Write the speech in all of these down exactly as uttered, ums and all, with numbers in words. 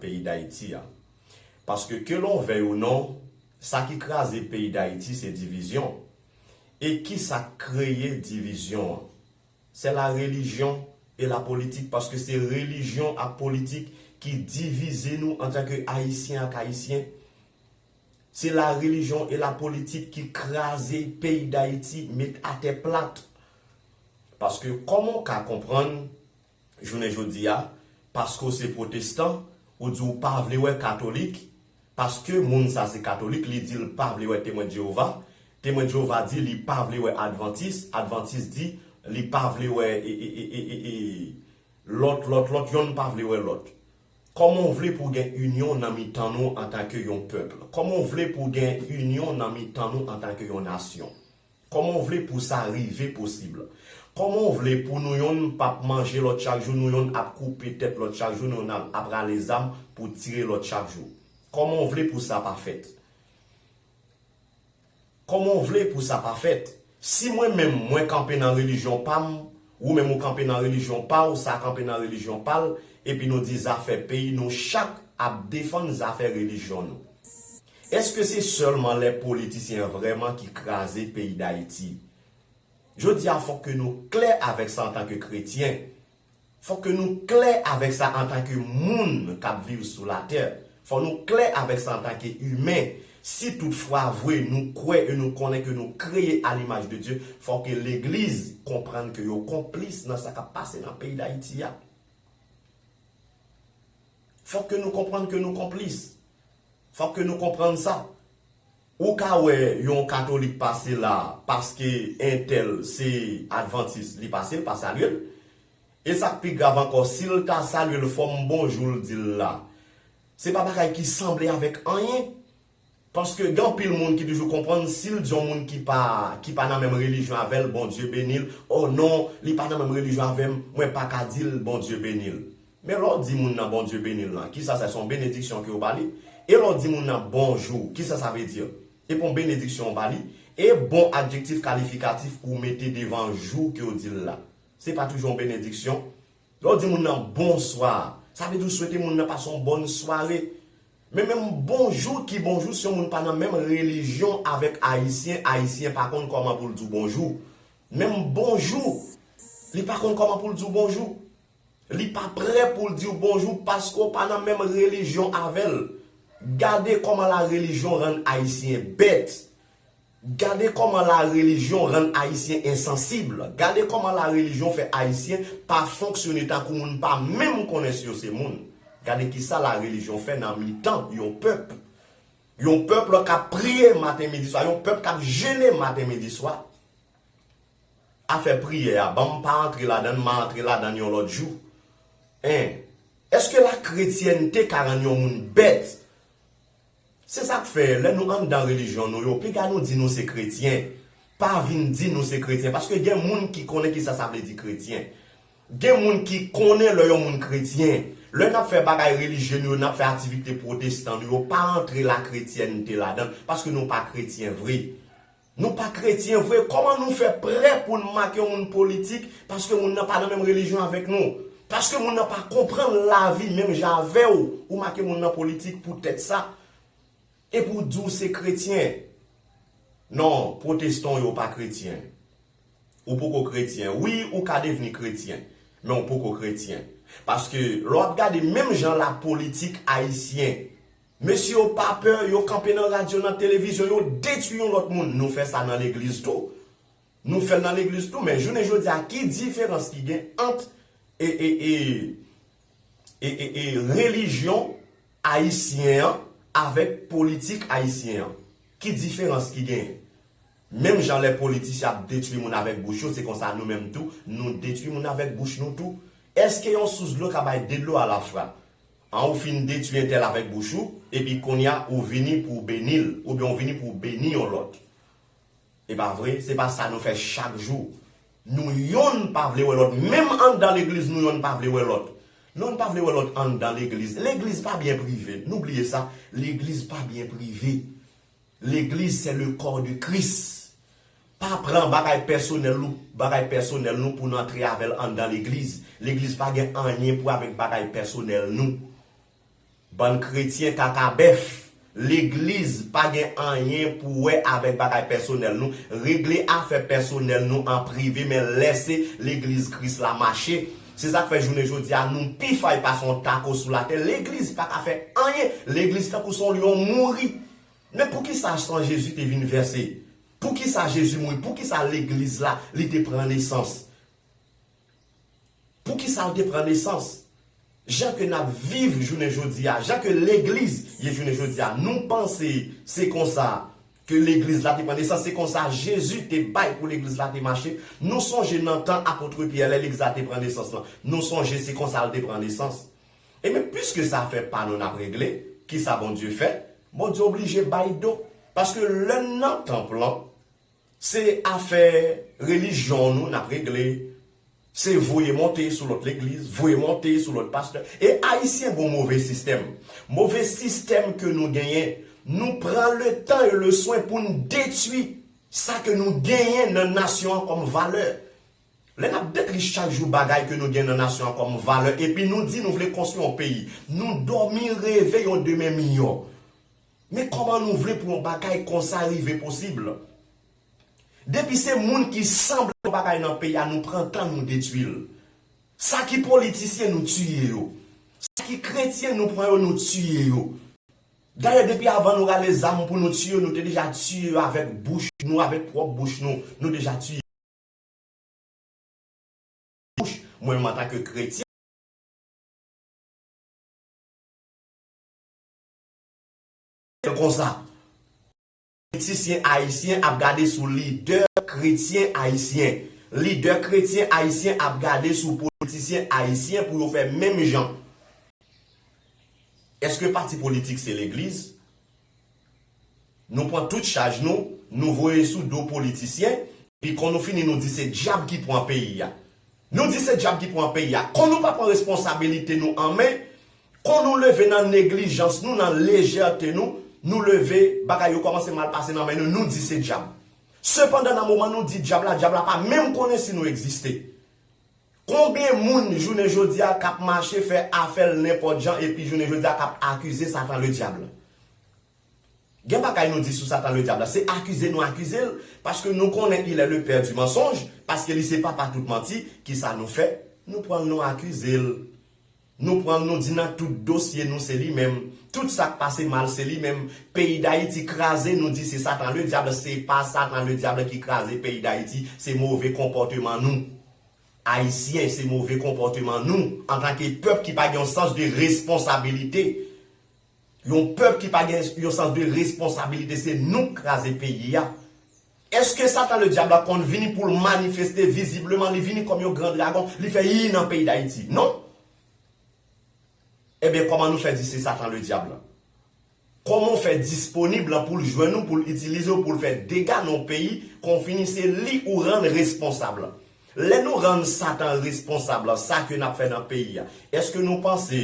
peyi Dayiti a. Paske ke l'on veuille ou non, sa ki kraze peyi Dayiti se divizyon. E ki sa k kreye divizyon an? Se la relijyon e la politik, paske se relijyon ak politik ki divize nou antanke Ayisyen ak Ayisyen. Se la relijyon e la politik ki kraze peyi Dayiti, met atè plat. Paske kòman w ka konprann jounen jodi a, paske w se pwotestan, ou di w pa vle wè katolik, paske moun sa se katolik, li di l pa vle wè Temwen Jewova, Temwen Jewova di li pa vle wè advantis, advantis di li pa vle wè e, e, e, e, e, e, lòt, lòt, lòt, yonn pa vle wè lòt. Kòman w vle pou gen inyon nan mitan nou antanke yon pèp? Kòman w vle pou gen inyon nan mitan nou antanke yon nasyon? Kòman w vle pou sa rive posib? Kòman w vle pou nou yonn p ap manje lòt chak jou, nou yonn ap koupe tèt lòt chak jou, nou yonn ap, ap rale zam pou tire lòt chak jou? Kòman w vle pou sa pa fèt? Kòman w vle pou sa pa fèt? Si mwen menm, mwen kanpe nan relijyon pa m, ou menm ou kanpe nan relijyon pa w, sa kanpe nan relijyon pa l, epi nou di zafè peyi, nou chak ap defann zafè relijyon nou. Èske se sèlman lè politisyen vrèman ki kraze peyi Dayiti? Jodi a, fòk ke nou klè avèk sa antanke kretyen. Fòk ke nou klè avèk sa antanke moun k ap viv sou latè. Fòk nou klè avèk sa antanke imen. Si toutfwa vre nou kwè e nou konnen ke nou kreye a limaj de Dye, fòk ke legliz konprann ke yo konplis nan sa k ap pase nan peyi Dayiti a. Fòk ke nou konprann ke nou konplis. Fòk ke nou konprann sa. Ou ka wè yon katolik pase la, paske entèl se advantis, li pase, l pa salye l. E sa k pi grav ankò, si l ta salye l, fò m bonjou l di l la. Se pa bagay ki sanble avèk anyen. Paske gen anpil moun ki toujou konprann, si l di yon moun ki pa, ki pa nan menm relijyon avè l, Bondye beni l, o non, li pa nan menm relijyon avè m, mwen pa ka di l Bondye beni l. Men lè w di moun nan Bondye beni l lan, kisa sa, se yon benediksyon ke w ba li? E lè w di moun nan bonjou, kisa sa vle di? E pa yon benediksyon w ba li? E bon adjektif kalifikatif ou mete devan jou ke w di l la, se pa toujou yon benediksyon? Lè w di moun nan bonswa, sa vle di w swete moun nan pase yon bòn sware. Men menm bonjou ki bonjou, si yon moun pa nan menm relijyon avèk Ayisyen, Ayisyen pa konn kòman pou l di w bonjou. Menm bonjou, li pa konn kòman pou l di w bonjou. Li pa prè pou l di w bonjou paske w pa nan menm relijyon avè l. Gade kòman la relijyon rann Ayisyen bèt. Gade kòman la relijyon rann Ayisyen ensansib. Gade kòman la relijyon fè Ayisyen pa fonksyone tankou moun, pa menm konnen si yo se moun. Gade kisa la relijyon fè nan mitan yon pèp. Yon pèp k ap priye maten, midi, swa. Yon pèp k ap jene maten, midi, swa. Afè priyè a, ban m pa antre ladan l, m a antre ladan l yon lòt jou. En, èske lakretyènte ka rann yon moun bèt? Se sa k fè, lè nou anndan relijyon nou yo, piga nou di nou se kretyen. Pa vin di nou se kretyen, paske gen moun ki konnen kisa sa vle di kretyen. Gen moun ki konnen lè yon moun kretyen. Lè n ap fè bagay relijye nou yo, n ap fè aktivite pwotestan nou yo, pa antre lakretyènte ladan l, paske nou pa kretyen vre. Nou pa kretyen vre, kòman nou fè prè pou n make yon moun politik paske moun nan pa nan menm relijyon avèk nou? Paske moun nan pa konprann lavi menm jan avè w, ou make moun nan politik poutèt sa? Epi w di w se kretyen. Non, pwotestan yo pa kretyen. Ou poko kretyen. Wi, ou ka devni kretyen, men ou poko kretyen. Paske lè w ap gade menm jan lapolitik ayisyen, mesye yo pa pè, yo kanpe nan radyo, nan televizyon, yo detwi yon lòt moun. Nou fè sa nan legliz tou. Nou fè l nan legliz tou, men jounen jodi a, ki diferans ki gen ant e, e, e, e, e, e relijyon ayisyen an avèk politik ayisyen an? Ki diferans ki genyen? Menm jan lè politisyen ap detwi moun avèk bouch yo, se konsa nou menm tou, nou detwi moun avèk bouch nou tou. Èske yon sous dlo ka bay de dlo alafwa? An, ou fin detwi entèl avèk bouch ou, epi kounye a, ou vini pou w beni l, oubyen ou vini pou w beni yon lòt. E pa vre, se pa sa nou fè chak jou. Nou yonn pa vle wè lòt, menm anndan legliz nou yonn pa vle wè lòt. Nou yonn pa vle wè lòt anndan legliz. Legliz pa byen prive, nou bliye sa, legliz pa byen prive. Legliz, c'est le corps de Christ. Pa pran bagay pèsonèl nou, bagay pèsonèl nou pou n antre avè l anndan legliz. Legliz pa gen anyen pou avèk bagay pèsonèl nou. Bann kretyen kaka bèf. Legliz pa gen anyen pou wè avèk bagay pèsonèl nou. Regle afè pèsonèl nou an prive, men lèse legliz Kris la mache. Se sa k fè jounen jodi a nou pi fay pase yon tako sou latè. Legliz pa ka fè anyen. Legliz tankou se yon lyon mouri. Men poukisa san Jezi te vin vèse? Poukisa Jezi mouri? Poukisa legliz la li te pran nesans? Poukisa l te pran nesans? Jan ke n ap viv jounen jodi a, jan ke legliz ye jounen jodi a, nou panse se konsa ke legliz la te pran nesans, se konsa Jezi te bay pou legliz la te mache. Nou sonje nan tan apot Pyè, lè legliz la te pran nesans lan. Nou sonje se konsa l te pran nesans. Ebyen, piske se afè pa nou n ap regle, kisa Bondye fè? Bondye oblije bay do. Paske lè n nan tanp lan, se afè relijyon nou n ap regle. Se voye monte sou lòt legliz, voye monte sou lòt pastè. E Ayisyen gon move sistèm. Move sistèm ke nou genyen, nou pran letan e leswen pou n detwi sa ke nou genyen nan nasyon an kòm valè. Lè n ap detwi chak jou bagay ke nou gen nan nasyon an kòm valè, epi nou di nou vle konstwi yon peyi, nou dòmi reve yon demen miyò. Men kòman nou vle pou yon bagay konsa rive posib? Depi se moun ki sanble yon bagay nan peyi a, nou pran tan nou detwi l. Sa ki politisyen, nou tiye yo. Sa ki kretyen, nou pran yo, nou tiye yo. Dayè, depi avan nou rale zam pou nou tiye yo, nou te deja tiye yo avèk bouch nou, avèk pwòp bouch nou, nou deja tiye bouch. Mwen menm antanke kretyen, konsa. Politisyen ayisyen ap gade sou lidè kretyen ayisyen. Lidè kretyen ayisyen ap gade sou politisyen ayisyen pou yo fè menm jan. Èske pati politik se legliz? Nou pran tout chaj nou, nou voye sou do politisyen, epi kon nou fini, nou di se dyab ki pran peyi a. Nou di se dyab ki pran peyi a. Kon nou pa pran responsabilite nou an men, kon nou leve nan neglijans nou, nan lejète nou, nou leve, bagay yo kòmanse mal pase nan men nou, nou di se dyab. Sepandan, nan moman nou di dyab la, dyab la pa menm konnen si nou egziste. Konbyen moun jounen jodi a k ap mache fè afè l nenpòt jan epi jounen jodi a k ap akize Satan Ledyab? Gen bagay nou di sou Satan Ledyab la, se akize nou akize l, paske nou konnen il est le père du mensonge, paske li se papa tout manti, kisa nou fè? Nou pran l nou akize l. Nou pran l nou di nan tout dosye nou se li menm. Tout sa k pase mal se li menm. Peyi Dayiti kraze, nou di se Satan Ledyab, se pa Satan Ledyab ki kraze peyi Dayiti, se move konpòteman nou. Ayisyen, se move konpòteman nou, antanke pèp ki pa gen yon sans de responsabilite. Yon pèp ki pa gen yon sans de responsabilite, se nou k kraze peyi a. Èske Satan Ledyab la konn vini pou l manifeste vizibleman, li vini kòm yon gran dragon, li fè yi nan peyi Dayiti? Non. Ebyen, kòman nou fè di se Satan Ledyab la? Kòman w fè disponib lan pou l jwenn ou, pou l itilize w, pou l fè dega nan yon peyi, kon fini se li ou rann responsab? Lè nou rann Satan responsab sa ke n ap fè nan peyi a, èske nou panse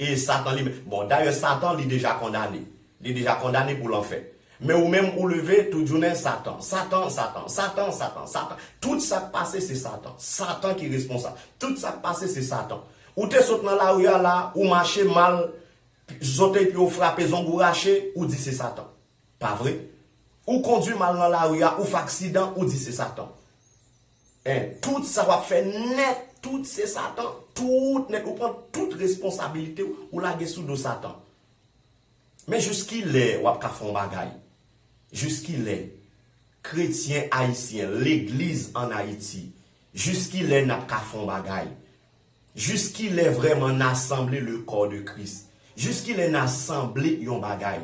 e Satan li menm? Bon, dayè, Satan, li deja kondane. Li deja kondane pou lanfè. Men ou menm, ou leve tout jounen, Satan, Satan, Satan, Satan, Satan, Satan. Tout sa k pase, se Satan. Satan ki responsab. Tout sa k pase, se Satan. Ou te sot nan lari a la, ou mache mal, zòtèy pye w frape, zong ou rache, ou di se Satan. Pa vre? Ou kondwi mal nan lari a, ou fè aksidan, ou di se Satan. En, tout sa w ap fè nèt, tout se Satan. Tout nèt, ou pran tout responsabilite w, ou lage sou do Satan. Men jiskilè w ap ka fè yon bagay? Jiskilè? Kretyen ayisyen, legliz ann Ayiti, jiskilè n ap ka fè yon bagay? Jiskilè vrèman n a sanble le corps de Christ? Jiskilè n a sanble yon bagay?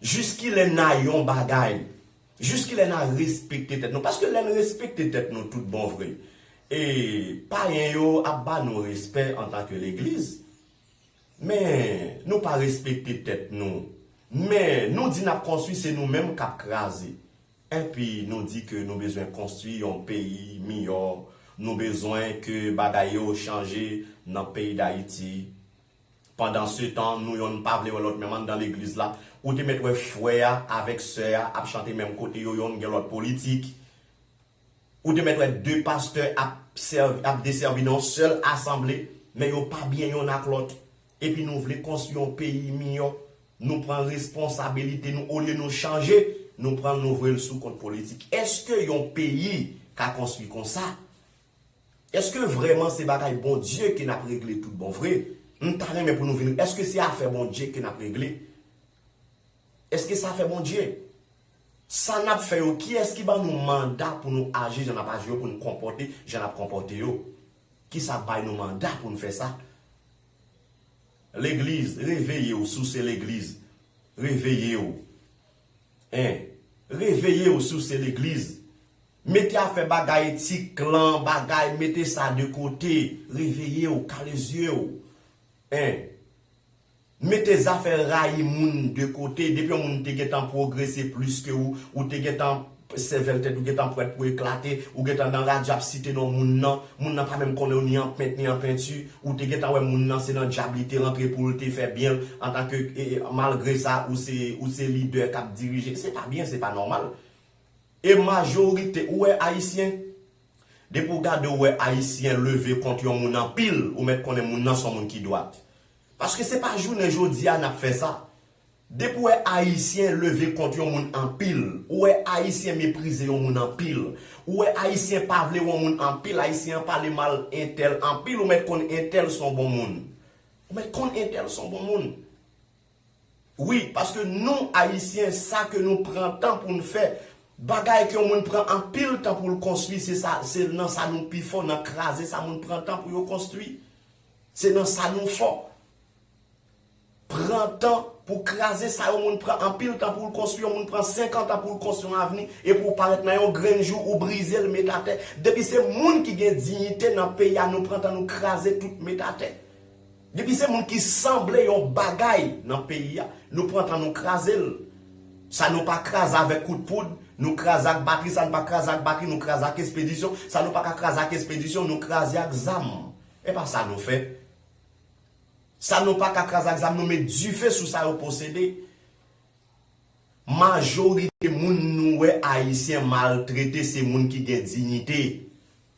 Jiskilè n a yon bagay? Jiskilè n a respekte tèt nou? Paske lè n respekte tèt nou tout bon vre, e payen yo ap ba nou respè antanke legliz. Men nou pa respekte tèt nou. Men nou di n ap konstwi, se nou menm k ap kraze. Enpi nou di ke nou bezwen konstwi yon peyi miyò, nou bezwen ke bagay yo chanje nan peyi Dayiti. Pandansetan, nou yonn pa vle wè lòt, menm anndan legliz la, ou te mèt wè frè a avèk sè a ap chante menm kote, yo yonn gen lòt politik. Ou te mèt wè de pastè ap sèvi, ap desèvi nan yon sèl asanble, men yo pa byen yonn ak lòt. epi nou vle konstwi yon peyi miyò, nou pran responsabilite nou, olye nou chanje, nou pran l, nou voye l sou kont politik. Èske yon peyi ka konstwi konsa? Èske vrèman se bagay Bondye ke n ap regle tout bon vre? M ta renmen pou nou vin, èske se afè Bondye ke n ap regle? Èske se afè Bondye? Sa n ap fè yo, kiyès ki ban nou manda pou nou aji jan n ap aji yo, pou n konpòte jan n ap konpòte yo? Kisa bay nou manda pou n fè sa? Legliz, reveye w si w se legliz. Reveye w. Hein? Reveye w si w se legliz. Mete afè bagay ti klan, bagay, mete sa de kote. Reveye w, kale zye w. Hein? Mete zafè rayi moun de kote. Depi yon moun te gentan pwogrese plis ke ou, ou te gentan sèvèl tèt ou gentan prèt pou eklate, ou gentan nan radyo ap site non moun nan, moun nan pa menm konnen w ni an pent ni an penti, ou te gentan wè moun nan se nan dyab li te rantre pou l te fè byen l, antanke, e, e, malgre sa, ou se, ou se lidè k ap dirije. Se pa byen, se pa nòmal. E majorite, ou wè Ayisyen, depi w gade w wè Ayisyen leve kont yon moun anpil, ou mèt konnen moun nan se yon moun ki dwat. Paske se pa jounen jodi a n ap fè sa. Depi w wè Ayisyen leve kont yon moun anpil, ou wè Ayisyen meprize yon moun anpil, ou wè Ayisyen pa vle yon moun anpil, Ayisyen an pale mal entèl anpil, ou mèt konn entèl se yon bon moun. Ou mèt konn entèl se yon bon moun. Wi, paske nou, Ayisyen, sa ke nou pran tan pou n fè, bagay ke yon moun pran anpil tan pou l konstwi, se sa, se nan sa nou pi fò, nan kraze sa moun pran tan pou yo konstwi. Se nan sa nou fò. Pran tan pou kraze sa yon moun pran anpil tan pou l konstwi, yon moun pran senkant an pou l konstwi yon avni, epi w parèt nan yon grenn jou, ou brize l, met atè. Depi se moun ki gen diyite nan peyi a, nou pran tan nou kraze tout, met atè. Depi se moun ki sanble yon bagay nan peyi a, nou pran tan nou kraze l. Sa nou pa kraze avèk kout poud, nou kraze ak batri, sa nou pa kraze ak batri, nou kraze ak espedisyon, sa nou pa ka kraze ak espedisyon, nou kraze ak zam. E pa sa nou fè. Sa nou pa ka kraze ak zam, nou met dife sou sa yo posede. Majorite moun nou wè Ayisyen maltrete se moun ki gen diyite.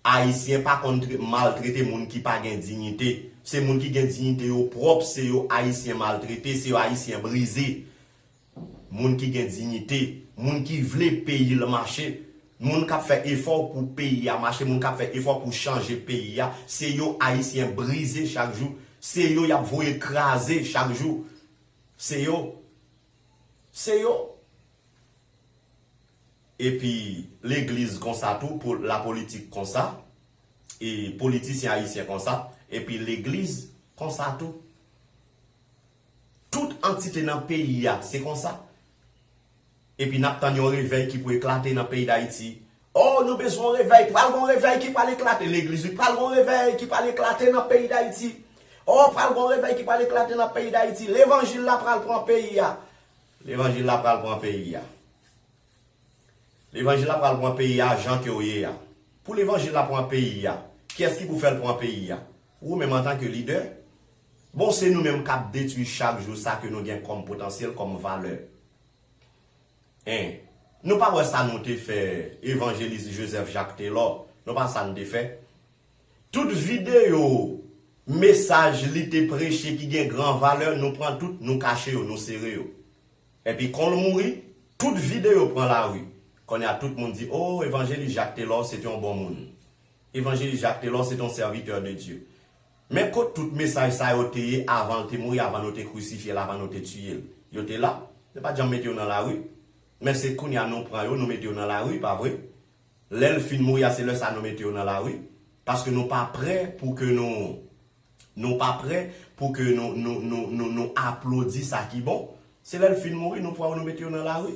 Ayisyen pa konn tre-, maltrete moun ki pa gen diyite. Se moun ki gen diyite yo pwòp, se yo Ayisyen maltrete, se yo Ayisyen brize. Moun ki gen diyite, moun ki vle peyi l mache, moun k ap fè efò pou peyi a mache, moun k ap fè efò pou chanje peyi a, se yo Ayisyen brize chak jou, se yo y ap voye kraze chak jou. Se yo. Se yo. Epi legliz konsa tou, pou lapolitik konsa, e politisyen ayisyen konsa, epi legliz konsa tou. Tout antite nan peyi a, se konsa. Epi n ap tann yon revèy ki pou eklate nan peyi Dayiti. Oh, nou bezwen yon revèy. Pral gon revèy ki pral eklate legliz. Pral gon revèy ki pral eklate nan peyi Dayiti. Oh, pral gon revèy ki pral eklate nan peyi Dayiti. Levanjil la pral pran peyi a. Levanjil la pral pran peyi a. Levanjil la pral pran peyi a jan ke w ye a. Pou levanjil la pran peyi a, kiyès ki pou fè l pran peyi a? Ou menm antanke lidè. Bon, se nou menm k ap detwi chak jou sa ke nou gen kòm potansyèl, kòm valè. Hein? Nou pa wè sa nou te fè evanjelis Joseph Jacques Telor? Nou pa sa nou te fè? Tout videyo, mesaj li te preche ki gen gran valè, nou pran tout, nou kache yo, nou sere yo. Epi kon l mouri, tout videyo pran lari. Kounye a tout moun di, oh, evanjelis Jacques Telor se te yon bon moun. Evanjelis Jacques Telor se te yon sèvitè de Dye. Men kot tout mesaj sa yo te ye avan l te mouri, avan nou te krisifye l, avan nou te tiye l? Yo te la. Yo pa t janm mete yo nan lari. Men se kounye a nou pran yo, nou mete yo nan lari, pa vre? Lè l fin mouri a, se lè sa nou mete yo nan lari. Paske nou pa prè pou ke nou, nou pa prè pou ke nou, nou, nou, nou, nou aplodi sa ki bon. Se lè l fin mouri, nou pran yo, nou mete yo nan lari.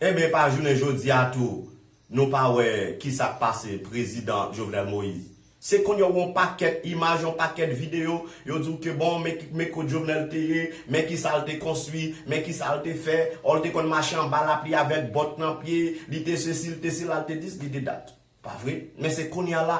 Enben, pa jounen jodi a tou, nou pa wè kisa k pase prezidan Jovenel Moïse. Se kounye a w wè yon pakèt imaj, yon pakèt videyo, yo di w ke bon, men, men kot Jovenel te ye, men kisa l te konstwi, men kisa l te fè, ò, l te konn mache anba lapli avèk bòt nan pye, li te sesi, li te sela, li te dis, li te dat. Pa vre? Men se kounye a la,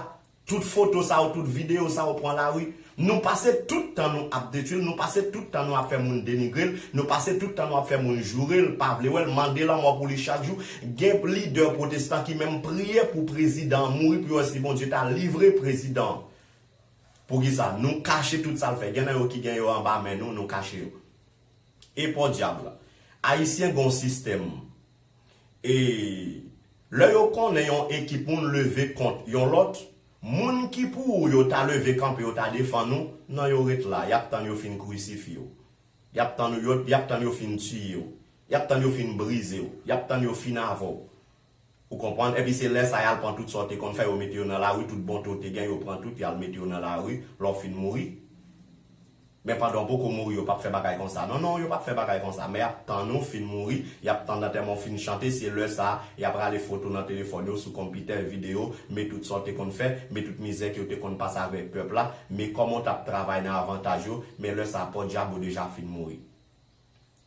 tout foto sa yo, tout videyo sa yo pran lari. Nou pase tout tan nou ap detwi l, nou pase tout tan nou ap fè moun denigre l, nou pase tout tan nou ap fè moun joure l, pa vle wè l, mande lanmò pou li chak jou. Gen lidè pwotestan ki menm priye pou prezidan an mouri pou yo wè si Bondye ta livre prezidan an. Poukisa? Nou kache tout sa l fè. Gen nan yo ki gen yo anba men nou, nou kache yo. E podyab la. Ayisyen gon sistèm. E lè yo konnen yon ekip moun leve kont yon lòt, moun ki pou yo ta leve kanpe, yo ta defann ou, nan yo ret la, y ap tann yo fin krisifye w. Y ap tann yo, y ap tann yo fin tiye w. Y ap tann yo fin brize w. Y ap tann yo fin avè w. Ou konprann? Epi se lè sa y al pran tout sa w te konn fè, yo mete yo nan lari, tout bonte w te gen, yo pran tout, y al mete yo nan lari, lè w fin mouri. Men pandan w poko mouri, yo p ap fè bagay konsa. Non, non, yo p ap fè bagay konsa. Men y ap tann ou fin mouri, y ap tann antèman w fin chante, se lè sa a, y ap rale foto nan telefòn yo, sou konpitè, videyo, men tout sa w te konn fè, men tout mizè ke w te konn pase avèk pèp la, men kòman w t ap travay nan avantaj yo, men lè sa a, podyab ou deja fin mouri.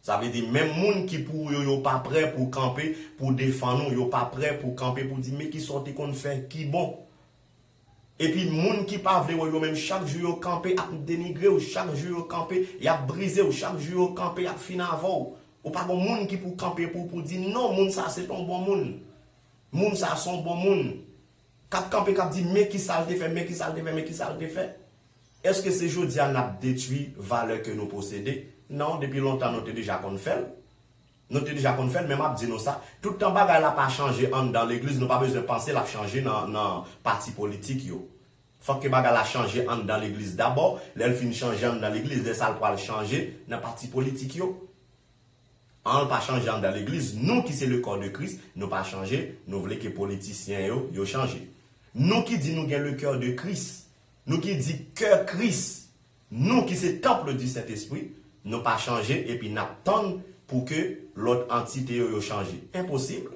Sa vle di, menm moun ki pou ou yo, yo pa prè pou kanpe, pou defann ou, yo pa prè pou kanpe, pou di, men kisa w te konn fè ki bon. Epi moun ki pa vle wè yo menm, chak jou yo kanpe ap denigre w, chak jou yo kanpe, y ap brize w, chak jou yo kanpe, y ap fin avè w. Ou pa gon moun ki pou kanpe pou, pou di, non, moun sa se t on bon moun. Moun sa se on bon moun. K ap kanpe, k ap di, men kisa l te fè, men kisa l te fè, men kisa l te fè. Èske se jodi a n ap detwi valè ke nou posede? Non, depi lontan nou te deja konn fè l. Nou te deja konn fè l, men m ap di nou sa, tout tan bagay la pa chanje anndan legliz, nou pa bezwen panse l ap chanje nan, nan pati politik yo. Fòk ke bagay la chanje anndan legliz dabò, lè l fin chanje anndan legliz, lè sa l pral chanje nan pati politik yo. An l pa chanje anndan legliz, nou ki se le corps de Christ, nou pa chanje, nou vle ke politisyen yo, yo chanje. Nou ki di nou gen le cœur de Christ, nou ki di kè Kris, nou ki se temple du Saint-Esprit, nou pa chanje epi n ap tann pou ke lòt antite yo, yo chanje. Enposib.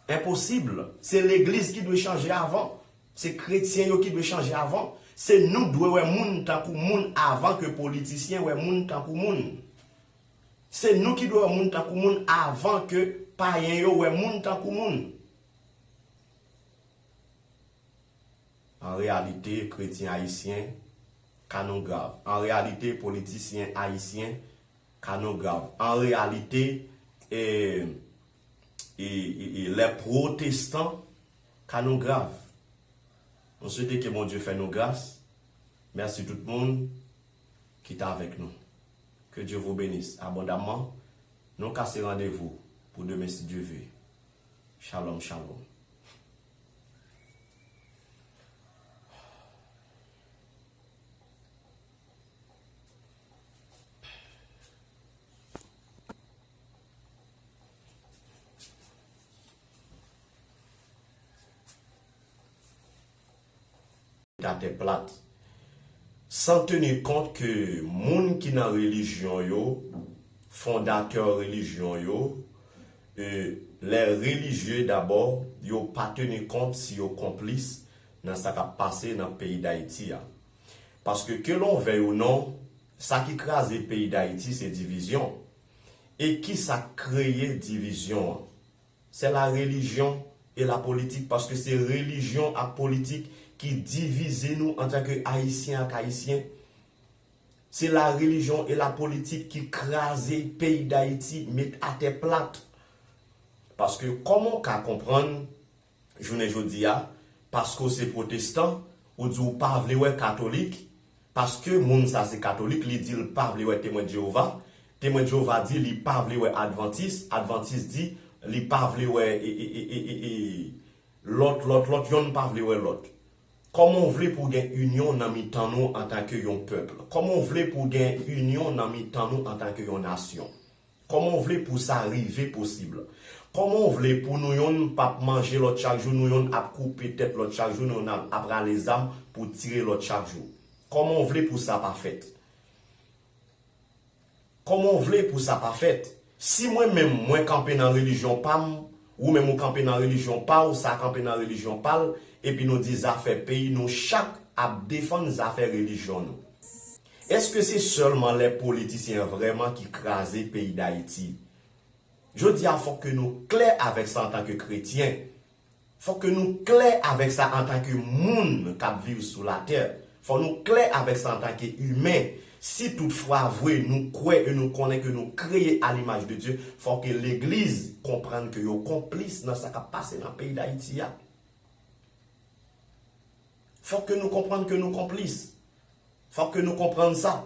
Enposib. Se legliz ki dwe chanje avan. Se kretyen yo ki dwe chanje avan. Se nou k dwe wè moun tankou moun avan ke politisyen wè moun tankou moun. Se nou ki dwe wè moun tankou moun avan ke payen yo wè moun tankou moun. An reyalite, kretyen ayisyen, ka nou grav. An reyalite, politisyen ayisyen, ka nou grav. An reyalite, e, e, e, e, lè pwotestan, ka nou grav. Nou swete ke Bondye fè nou gras. Mèsi tout moun ki t avèk nou. Que Dieu vous bénisse abondamment. Nou kase randevou pou demen si Dye ve. Shalom, shalom. Atè plat. San teni kont ke moun ki nan relijyon yo, fondatè relijyon yo, e, lè relijye dabò, yo pa teni kont si yo konplis nan sa k ap pase nan peyi Dayiti a. Paske ke l'on veuille ou non, sa ki kraze peyi Dayiti se divizyon. E kisa k kreye divizyon an? C'est la religion et la politique, paske se relijyon ak politik ki divize nou antanke Ayisyen ak Ayisyen. Se la religion et la politique ki kraze peyi Dayiti, met atè plat. Paske kòman w ka konprann jounen jodi a, paske w se pwotestan, ou di w pa vle wè katolik, paske moun sa se katolik, li di l pa vle wè Temwen Jewova. Temwen Jewova di li pa vle wè advantis, advantis di li pa vle wè, e, e, e, e, e, e, lòt, lòt, lòt, yonn pa vle wè lòt. Kòman w vle pou w gen inyon nan mitan nou antanke yon pèp? Kòman w vle pou w gen inyon nan mitan nou antanke yon nasyon? Kòman w vle pou sa rive posib? Kòman w vle pou nou yonn p ap manje lòt chak jou, nou yonn ap koupe tèt lòt chak jou, nou yonn ap, ap rale zam pou tire lòt chak jou? Kòman w vle pou sa pa fèt? Kòman w vle pou sa pa fèt? Si mwen menm, mwen kanpe nan relijyon pa m, ou menm ou kanpe nan relijyon pa w, sa kanpe nan relijyon pa l, epi nou di zafè peyi, nou chak ap defann zafè relijyon nou. Èske se sèlman lè politisyen vrèman ki kraze peyi Dayiti? Jodi a, fòk ke nou klè avèk sa antanke kretyen. Fòk ke nou klè avèk sa antanke moun k ap viv sou latè. Fòk nou klè avèk sa antanke imen. Si toutfwa vre nou kwè e nou konnen ke nou kreye a limaj de Dye, fòk ke legliz konprann ke yo konplis nan sa k ap pase nan peyi Dayiti a. Fòk ke nou konprann ke nou konplis. Fòk ke nou konprann sa.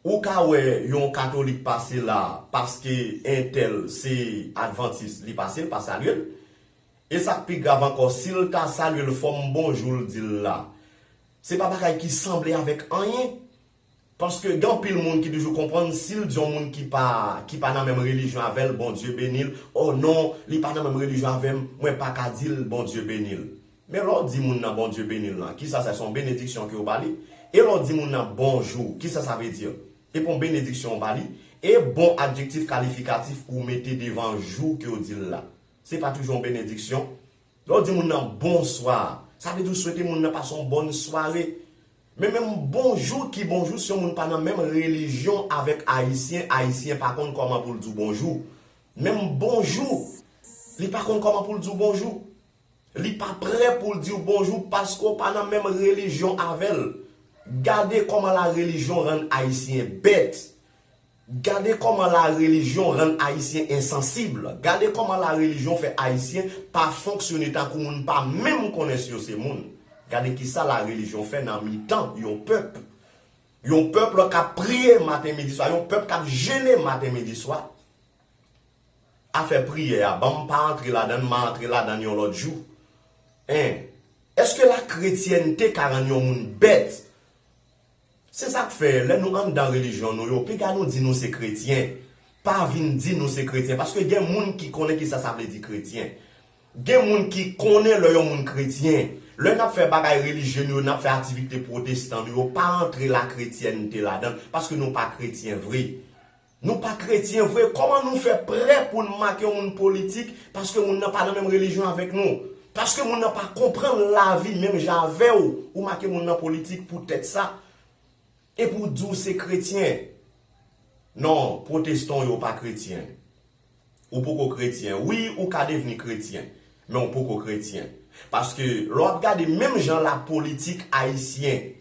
Ou ka wè yon katolik pase la, paske entèl se advantis, li pase, l pa salye l. E sa k pi grav ankò, si l ta salye l, fò m bonjou l di l la. Se pa bagay ki sanble avèk anyen. Paske gen anpil moun ki toujou konprann, si l di yon moun ki pa, ki pa nan menm relijyon avè l, Bondye beni l, oh non, li pa nan menm relijyon avè m, mwen pa ka di l Bondye beni l. Men lè w di moun nan Bondye beni l lan, kisa sa, se yon benediksyon ke w ba li? E lè w di moun nan bonjou, kisa sa vle di? E pa yon benediksyon w ba li? E bon adjektif kalifikatif ou mete devan jou ke w di l la, se pa toujou yon benediksyon? Lè w di moun nan bonswa, sa vle di w swete moun nan pase yon bòn sware. Men menm bonjou ki bonjou, si yon moun pa nan menm relijyon avèk ayisyen, ayisyen pa konn kòman pou l di w bonjou. Menm bonjou, li pa konn kòman pou l di w bonjou. Li pa prè pou l di w bonjou paske w pa nan menm relijyon avè l. Gade kòman la relijyon rann ayisyen bèt. Gade kòman la relijyon rann ayisyen ensansib. Gade kòman la relijyon fè ayisyen pa fonksyone tankou moun, pa menm konnen si yo se moun. Gade kisa la relijyon fè nan mitan yon pèp. Yon pèp k ap priye maten, midi, swa, yon pèp k ap jene maten, midi, swa. Afè priyè a, ban m pa antre ladan l, m a antre ladan l yon lòt jou. En, èske lakretyènte ka rann yon moun bèt? Se sa k fè, lè nou anndan relijyon nou yo, piga nou di nou se kretyen. Pa vin di nou se kretyen, paske gen moun ki konnen kisa sa vle di kretyen. Gen moun ki konnen lè yon moun kretyen. Lè n ap fè bagay relijye nou yo, n ap fè aktivite pwotestan nou yo, pa antre lakretyènte ladan l, paske nou pa kretyen vre. Nou pa kretyen vre, kòman nou fè prè pou n make yon moun politik paske moun nan pa nan menm relijyon avèk nou? Paske moun nan pa konprann lavi menm jan avè w, ou make moun nan politik poutèt sa. Epi w di w se kretyen. Non, pwotestan yo pa kretyen. Ou poko kretyen. Wi, ou ka devni kretyen, men ou poko kretyen. Paske lè w ap gade menm jan lapolitik ayisyen,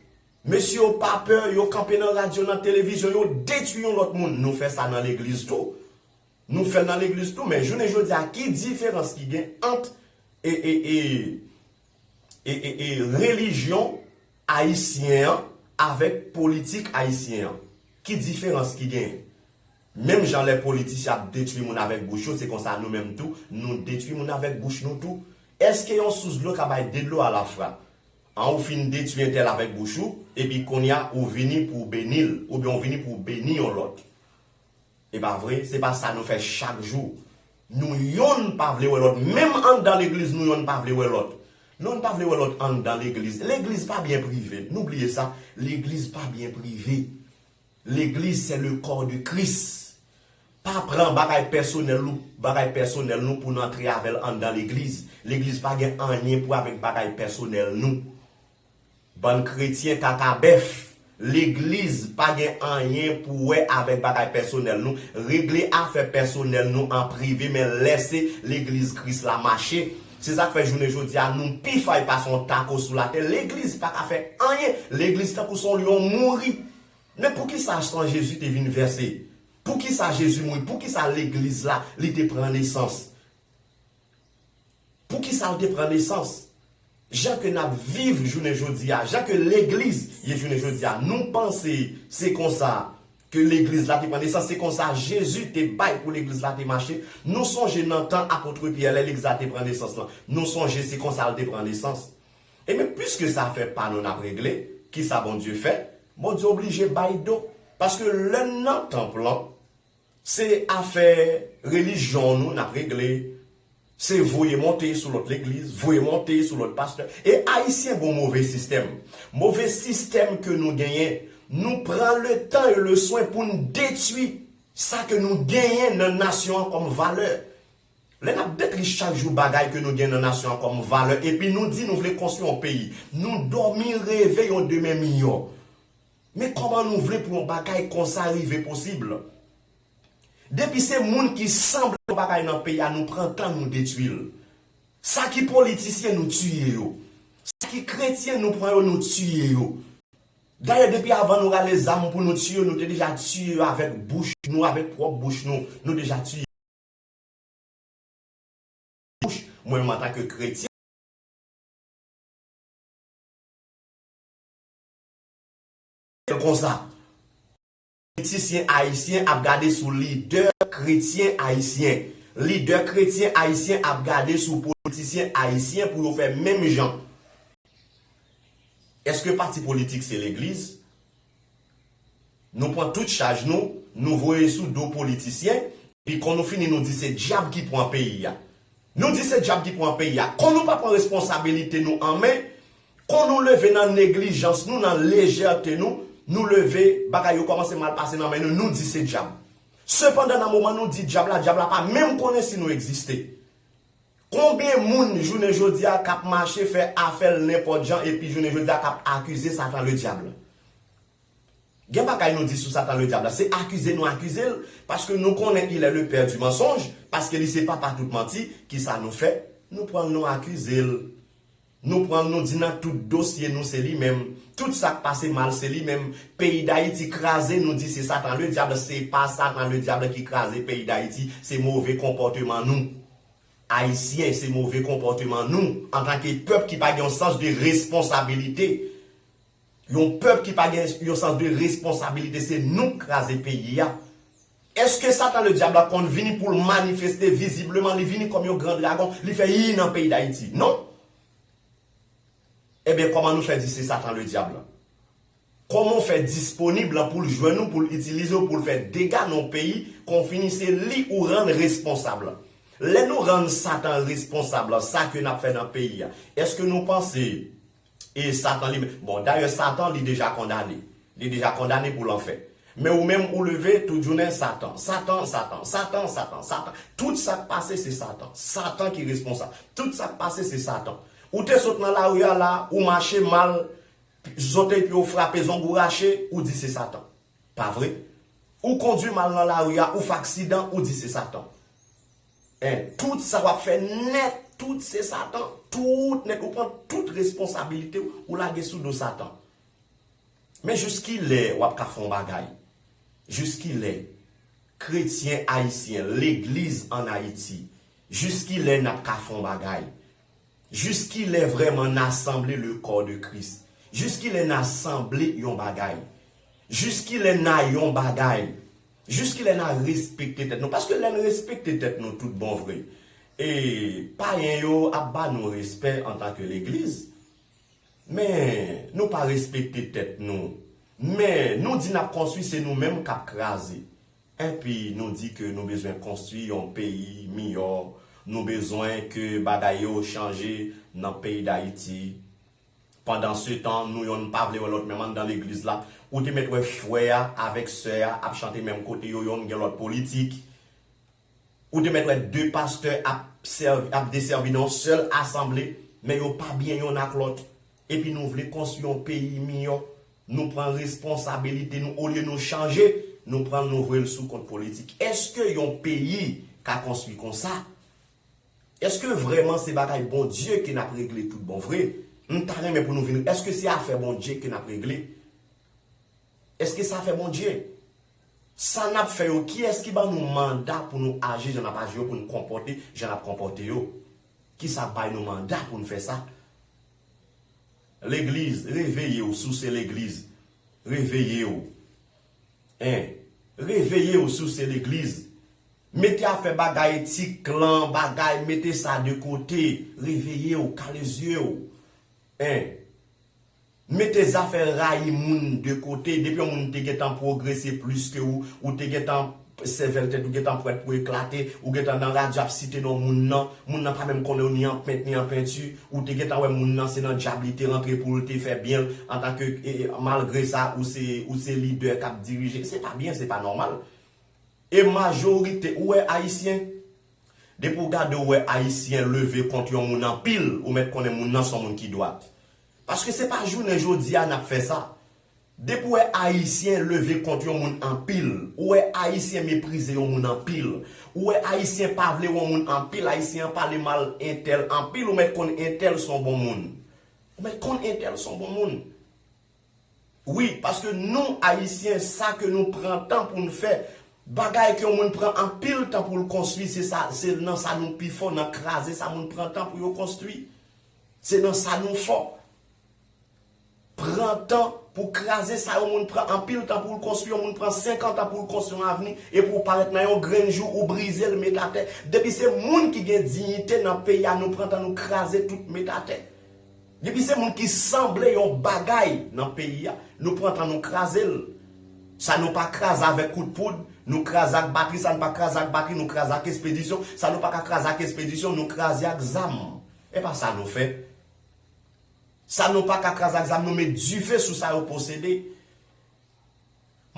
mesye yo pa pè, yo kanpe nan radyo, nan televizyon, yo detwi yon lòt moun. Nou fè sa nan legliz tou. Nou fè l nan legliz tou, men jounen jodi a, ki diferans ki gen ant e, e, e, e, e, e relijyon ayisyen an avèk politik ayisyen an? Ki diferans ki genyen? Menm jan lè politisyen ap detwi moun avèk bouch yo, se konsa nou menm tou, nou detwi moun avèk bouch nou tou. Èske yon sous dlo ka bay de dlo alafwa? An, ou fin detwi entèl avèk bouch ou, epi kounye a, ou vini pou w beni l, oubyen ou vini pou w beni yon lòt. E pa vre, se pa sa nou fè chak jou. Nou yonn pa vle wè lòt, menm anndan legliz nou yonn pa vle wè lòt. Nou yonn pa vle wè lòt anndan legliz. Legliz pa byen prive, nou bliye sa. Legliz pa byen prive. Legliz, c'est le corps de Christ. Pa pran bagay pèsonèl nou, bagay pèsonèl nou pou n antre avè l anndan legliz. Legliz pa gen anyen pou avèk bagay pèsonèl nou. Bann kretyen kaka bèf. Legliz pa gen anyen pou wè avèk bagay pèsonèl nou. Regle afè pèsonèl nou an prive, men lèse legliz Kris la mache. Se sa k fè jounen jodi a nou pi fay pase yon tako sou latè. Legliz pa ka fè anyen. Legliz tankou se yon lyon mouri. Men poukisa san Jezi te vin vèse? Poukisa Jezi mouri? Poukisa legliz la, li te pran nesans? Poukisa l te pran nesans? Jan ke n ap viv jounen jodi a, jan ke legliz ye jounen jodi a, nou panse se konsa ke legliz la te pran nesans, se konsa Jezi te bay pou legliz la te mache? Nou sonje nan tan apot Pyè, lè legliz la te pran nesans lan, nou sonje se konsa l te pran nesans? Ebyen, piske se afè pa nou n ap regle, kisa Bondye fè? Bondye oblije bay do. Paske lè n nan tanp lan, se afè relijyon nou n ap regle, se voye monte sou lòt legliz, voye monte sou lòt pastè. E Ayisyen gon move sistèm. Move sistèm ke nou genyen, nou pran letan e leswen pou n detwi sa ke nou genyen nan nasyon an kòm valè. Lè n ap detwi chak jou bagay ke nou gen nan nasyon an kòm valè, epi nou di nou vle konstwi yon peyi, nou dòmi reve yon demen miyò. Men kòman nou vle pou yon bagay konsa rive posib? Depi se moun ki sanble yon bagay nan peyi a, nou pran tan nou detwi l. Sa ki politisyen, nou tiye yo. Sa ki kretyen, nou pran yo, nou tiye yo. Dayè, depi avan nou rale zam pou nou tiye yo, nou te deja tiye yo avèk bouch nou, avèk pwòp bouch nou, nou deja tiye. Mwen menm antanke kretyen, l konsa. Politisyen ayisyen ap gade sou lidè kretyen ayisyen. Lidè kretyen ayisyen ap gade sou politisyen ayisyen pou yo fè menm jan. Èske pati politik se legliz? Nou pran tout chaj nou, nou voye sou do politisyen, epi kon nou fini nou di se dyab ki pran peyi a. Nou di se dyab ki pran peyi a. Kon nou pa pran responsabilite nou an men, kon nou leve nan neglijans nou, nan lejète nou, nou leve, bagay yo kòmanse mal pase nan men nou, nou di se dyab. Sepandan, nan moman nou di dyab la, dyab la pa menm konnen si nou egziste. Konbyen moun jounen jodi a k ap mache fè afè l nenpòt jan epi jounen jodi a k ap akize Satan Ledyab? Gen bagay nou di sou Satan Ledyab la, se akize nou akize l, paske nou konnen il est le père du mensonge, paske li se papa tout manti, kisa nou fè? Nou pran l nou akize l. Nou pran l nou di nan tout dosye nou se li menm. Tout sa k pase mal se li menm. Peyi Dayiti kraze nou di se Satan Ledyab, se pa Satan Ledyab ki kraze peyi Dayiti, se move konpòteman nou. Ayisyen, se move konpòteman nou, antanke pèp ki pa gen yon sans de responsabilite. Yon pèp ki pa gen yon sans de responsabilite, se nou k kraze peyi a. Èske Satan Ledyab la konn vini pou l manifeste vizibleman, li vini kòm yon gran dragon, li fè yi nan peyi Dayiti? Non. Ebyen, kòman nou fè di se Satan Ledyab la? Kòman w fè disponib lan pou l jwenn ou, pou l itilize w, pou l fè dega nan yon peyi, kon fini se li ou rann responsab lan? Lè nou rann Satan responsab lan, sa ke n ap fè nan peyi a, èske nou panse e Satan li menm? Bon, dayè, Satan, li deja kondane. Li deja kondane pou lanfè. Men ou menm, ou leve tout jounen, Satan, Satan, Satan, Satan, Satan, Satan. Tout sa k pase, se Satan. Satan ki responsab. Tout sa k pase, se Satan. Ou te sot nan lari a la, ou mache mal, zote pye w frape, zong ou rache, ou di se Satan. Pa vre? Ou kondwi mal nan lari a, ou fè aksidan, ou di se Satan. En, tout sa w ap fè nèt, tout se Satan. Tout nèt, ou pran tout responsabilite w, ou lage sou do Satan. Men jiskilè w ap ka fè yon bagay? Jiskilè kretyen ayisyen, legliz ann Ayiti, jiskilè n ap ka fè yon bagay? Jiskilè vrèman n a sanble le corps de Christ? Jiskilè n a sanble yon bagay? Jiskilè n a yon bagay? Jiskilè n a respekte tèt nou? Paske lè n respekte tèt nou tout bon vre, e payen yo ap ba nou respè antanke legliz. Men, nou pa respekte tèt nou. Men, nou di n ap konstwi, se nou menm k ap kraze. Enpi, nou di ke nou bezwen konstwi yon peyi miyò, nou bezwen ke bagay yo chanje nan peyi Dayiti. Pandansetan, nou yonn pa vle wè lòt, menm anndan legliz la, ou te mèt wè frè a avèk sè a ap chante menm kote, yo yonn gen lòt politik. Ou te mèt wè de pastè ap sèvi, ap desèvi nan yon sèl asanble, men yo pa byen yonn ak lòt. Epi nou vle konstwi yon peyi miyò. Nou pran responsabilite nou, olye nou chanje, nou pran l, nou voye l sou kont politik. Èske yon peyi ka konstwi konsa? Èske vrèman se bagay Bondye ke n ap regle tout bon vre? M ta renmen pou nou vin, èske se afè Bondye ke n ap regle? Èske se afè Bondye? Sa n ap fè yo, kiyès ki ban nou manda pou nou aji jan n ap aji yo, pou n konpòte jan n ap konpòte yo? Kisa k bay nou manda pou n fè sa? Legliz, reveye w si w se legliz. Reveye w. En, reveye w si w se legliz. Mete afè bagay ti klan, bagay, mete sa de kote. Reveye w, kale zye w. En, mete zafè rayi moun de kote. Depi yon moun te gentan pwogrese plis ke ou, ou te gentan sèvèl tèt ou gentan prèt pou eklate, ou gentan nan radyo ap site non moun nan, moun nan pa menm konnen w ni an pent ni an penti, ou te gentan wè moun nan se nan dyab li te rantre pou l te fè byen l, antanke, e, e, malgre sa, ou se, ou se lidè k ap dirije. Se pa byen, se pa nòmal. E majorite, ou wè ayisyen, depi w gade w wè ayisyen leve kont yon moun anpil, ou mèt konnen moun nan se yon moun ki dwat. Paske se pa jounen jodi a n ap fè sa. Depi w wè ayisyen leve kont yon moun anpil, ou wè ayisyen meprize yon moun anpil, ou wè ayisyen pa vle yon moun anpil, ayisyen an pale mal entèl anpil, ou mèt konn entèl se yon bon moun. Ou mèt konn entèl se yon bon moun. Wi, paske nou, ayisyen, sa ke nou pran tan pou n fè, bagay ke yon moun pran anpil tan pou l konstwi, se sa, se nan sa nou pi fò, nan kraze sa moun pran tan pou yo konstwi. Se nan sa nou fò. Pran tan Pou kraze sa, yon moun pran anpil tan pou l konstwi, yon moun pran senkant an pou l konstwi yon avni, epi w parèt nan yon grenn jou, ou brize l, met atè. Depi se moun ki gen diyite nan peyi a, nou pran tan nou kraze tout, met atè. Depi se moun ki sanble yon bagay nan peyi a, nou pran tan nou kraze l. Sa nou pa kraze avèk kout poud, nou kraze ak batri, sa nou pa kraze ak batri, nou kraze ak espedisyon, sa nou pa ka kraze ak espedisyon, nou kraze ak zam. E pa sa nou fè. Sa nou pa ka kraze ak zam, nou met dife sou sa yo posede.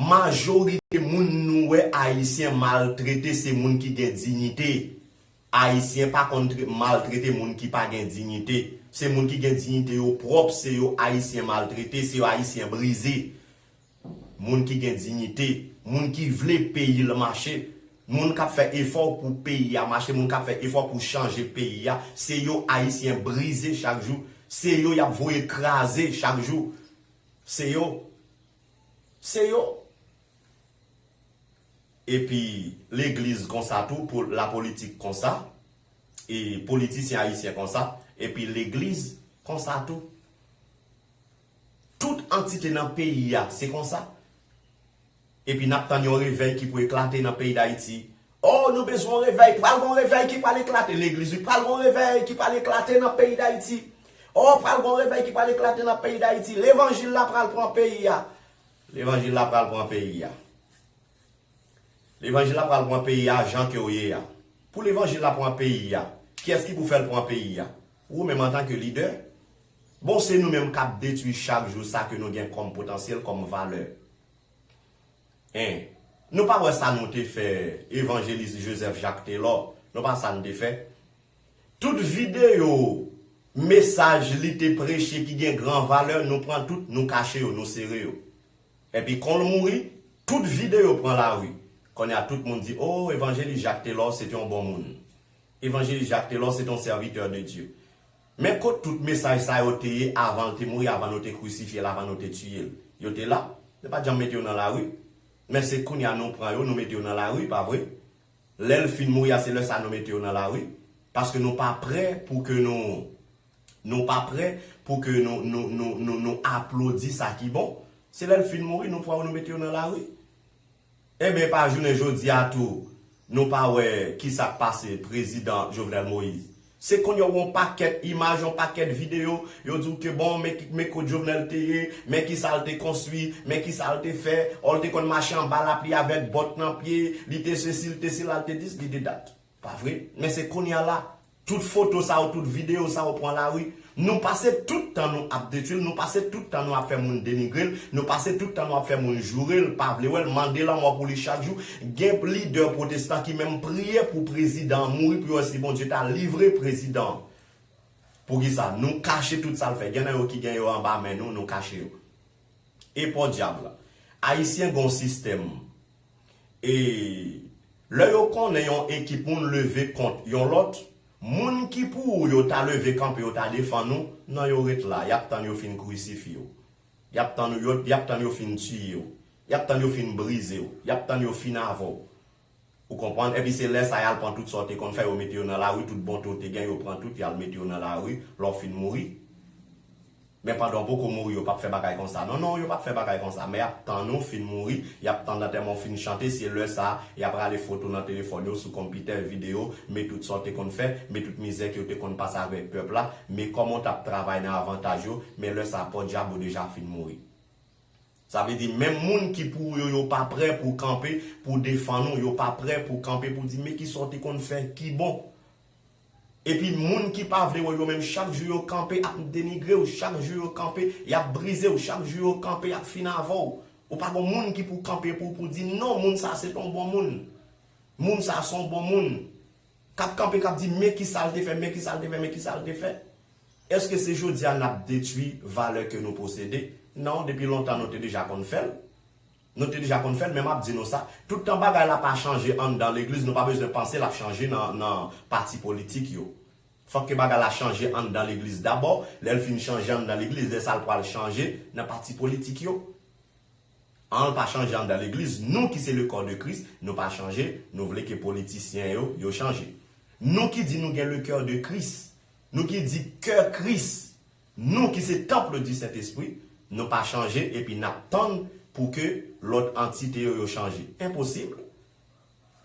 Majorite moun nou wè Ayisyen maltrete, se moun ki gen diyite. Ayisyen pa konn tre- maltrete moun ki pa gen diyite. Se moun ki gen diyite yo pwòp, se yo Ayisyen maltrete, se yo Ayisyen brize. Moun ki gen diyite, moun ki vle peyi l mache, moun k ap fè efò pou peyi a mache, moun k ap fè efò pou chanje peyi a, se yo Ayisyen brize chak jou, se yo y ap voye kraze chak jou. Se yo. Se yo. Epi legliz konsa tou, pou lapolitik konsa, e politisyen ayisyen konsa, epi legliz konsa tou. Tout antite nan peyi a, se konsa. Epi n ap tann yon revèy ki pou eklate nan peyi Dayiti. Oh, nou bezwen yon revèy. Pral gon revèy ki pral eklate legliz, wi. Pral gon revèy ki pral eklate nan peyi Dayiti. Oh, pral gon revèy ki pral eklate nan peyi Dayiti. Levanjil la pral pran peyi a. Levanjil la pral pran peyi a. Levanjil la pral pran peyi a jan ke w ye a. Pou levanjil la pran peyi a, kiyès ki pou fè l pran peyi a? Ou menm antanke lidè. Bon, se nou menm k ap detwi chak jou sa ke nou gen kòm potansyèl, kòm valè. En, nou pa wè sa nou te fè evanjelis Joseph Jacques Taylor? Nou pa sa nou te fè? Tout videyo, mesaj li te preche ki gen gran valè, nou pran tout, nou kache yo, nou sere yo. Epi kon l mouri, tout videyo pran lari. Kounye a tout moun di, oh, evanjelis Jacques Taylor se te yon bon moun. Evanjelis Jacques Taylor se te yon sèvitè de Dye. Men kot tout mesaj sa yo te ye avan l te mouri, avan nou te krisifye l, avan nou te tiye l? Yo te la. Yo pa t janm mete yo nan lari. Men se kounye a nou pran yo, nou mete yo nan lari, pa vre? Lè l fin mouri a, se lè sa nou mete yo nan lari. Paske nou pa prè pou ke nou, nou pa prè pou ke nou, nou, nou, nou, nou aplodi sa ki bon. Se lè l fin mouri, nou pran yo, nou mete yo nan lari. Enben, pa jounen jodi a tou, nou pa wè ki sa k pase prezidan Jovenel Moïse. Se kounye a w wè yon pakèt imaj, yon pakèt videyo, yo di w ke bon, men, men kot Jovenel te ye, men ki sa l te konstwi, men ki sa l te fè, o l te konn mache anba lapli avèk bòt nan pye, li te sesi, li te sela, li te dis, li te dat. Pa vre? Men se kounye a la, tout foto sa yo, tout videyo sa yo pran lari. Nou pase tout tan nou ap detwi l, nou pase tout tan nou ap fè moun denigre l, nou pase tout tan nou ap fè moun joure l, pa vle wè l, mande lanmò pou li chak jou. Gen lidè pwotestan ki menm priye pou prezidan an mouri pou yo wè si Bondye ta livre prezidan an. Poukisa? Nou kache tout sa l fè. Gen nan yo ki gen yo anba men nou, nou kache yo. E podyab la. Ayisyen gon sistèm. E lè yo konnen yon ekip moun leve kont yon lòt, moun ki pou yo ta leve kanpe, yo ta defann ou, non, yo ret la, y ap tann yo fin krisifye w. Y ap tann yo, y ap tann yo fin tiye w. Y ap tann yo fin brize w. Y ap tann yo fin avè w. Ou konprann? Epi se lè sa y al pran tout sa w te konn fè, yo mete yo nan lari, tout bonte w te gen, yo pran tout, y al mete yo nan lari, lè w fin mouri. Men pandan w poko mouri, yo p ap fè bagay konsa. Non, non, yo p ap fè bagay konsa. Men y ap tann ou fin mouri, y ap tann antèman w fin chante, se lè sa a, y ap rale foto nan telefòn yo, sou konpitè, videyo, men tout sa w te konn fè, men tout mizè ke w te konn pase avèk pèp la, men kòman w t ap travay nan avantaj yo, men lè sa a, podyab ou deja fin mouri. Sa vle di, menm moun ki pou yo, yo pa prè pou kanpe, pou defann ou, yo pa prè pou kanpe, pou di, men kisa w te konn fè ki bon. Epi moun ki pa vle wè yo menm, chak jou yo kanpe ap denigre w, chak jou yo kanpe, y ap brize w, chak jou yo kanpe, y ap fin avè w. Ou pa gon moun ki pou kanpe pou, pou di, non, moun sa se t on bon moun. Moun sa se on bon moun. K ap kanpe, k ap di, men kisa l te fè, men kisa l te fè, men kisa l te fè. Èske se jodi a n ap detwi valè ke nou posede? Non, depi lontan nou te deja konn fè l. Nou te deja konn fè l, men m ap di nou sa, tout tan bagay la pa chanje anndan legliz, nou pa bezwen panse l ap chanje nan, nan pati politik yo. Fòk ke bagay la chanje anndan legliz dabò, lè l fin chanje anndan legliz, lè sa l pral chanje nan pati politik yo. An, l pa chanje anndan legliz, nou ki se le corps de Christ, nou pa chanje, nou vle ke politisyen yo, yo chanje. Nou ki di nou gen le cœur de Christ, nou ki di kè Kris, nou ki se temple du Saint-Esprit, nou pa chanje epi n ap tann pou ke lòt antite yo, yo chanje. Enposib.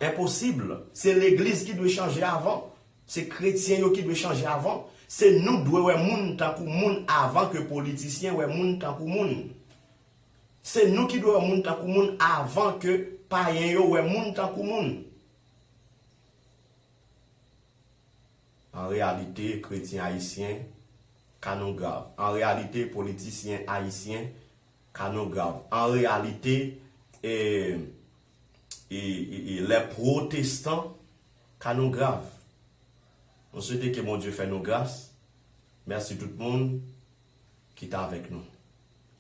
Enposib. Se legliz ki dwe chanje avan. Se kretyen yo ki dwe chanje avan. Se nou dwe wè moun tankou moun avan ke politisyen wè moun tankou moun. Se nou ki dwe wè moun tankou moun avan ke payen yo wè moun tankou moun. An reyalite, kretyen ayisyen, ka nou grav. An reyalite, politisyen ayisyen, ka nou grav. An reyalite, e, e, e, e, lè pwotestan, ka nou grav. Nou swete ke Bondye fè nou gras. Mèsi tout moun ki t avèk nou.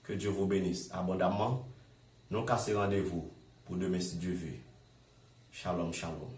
Que Dieu vous bénisse abondamment. Nou kase randevou pou demen si Dye ve. Shalom, shalom.